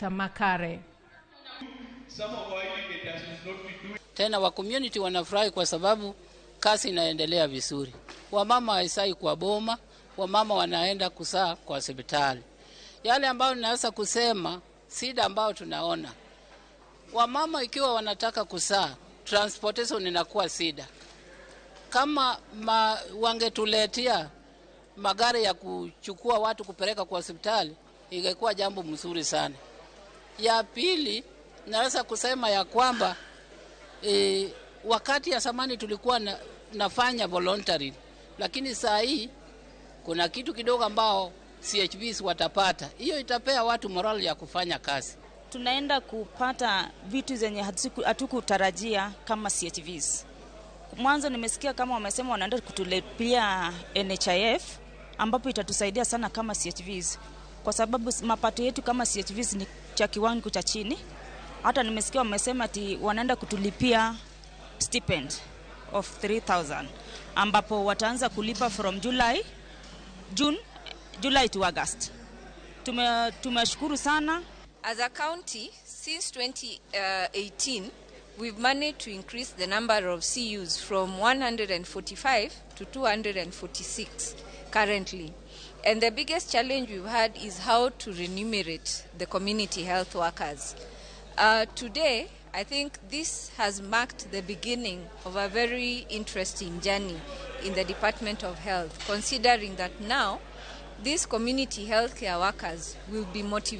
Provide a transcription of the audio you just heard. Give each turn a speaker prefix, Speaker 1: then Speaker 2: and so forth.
Speaker 1: Edith Makare.
Speaker 2: Tena wa community wanafurahi kwa sababu kazi inaendelea vizuri. Wamama haisai kwa boma, wamama wanaenda kusaa kwa hospitali. Yale ambayo ninaweza kusema, shida ambayo tunaona wamama ikiwa wanataka kusaa, transportation inakuwa shida. Kama wangetuletea magari ya kuchukua watu kupeleka kwa hospitali, ingekuwa jambo mzuri sana. Ya pili, naweza kusema ya kwamba wakati ya zamani tulikuwa nafanya voluntary, lakini saa hii kuna kitu kidogo ambao CHVs watapata. Hiyo itapea watu morale ya kufanya kazi.
Speaker 3: Tunaenda kupata vitu zenye hatukutarajia kama CHVs. Mwanzo nimesikia kama wamesema wanaenda kutulipia NHIF, ambapo itatusaidia sana kama CHVs, kwa sababu mapato yetu kama CHVs ni cha kiwango cha chini. Hata nimesikia wamesema ati wanaenda kutulipia stipend of 3000, ambapo wataanza kulipa from July, June, July to August. Tumeshukuru sana.
Speaker 4: As a county, since 2018, we've managed to increase the number of CUs from 145 to 246 currently. And the biggest challenge we've had is how to remunerate the community health workers. Today, I think this has marked the beginning of a very interesting journey in the Department of Health, considering that now these community healthcare workers will be motivated.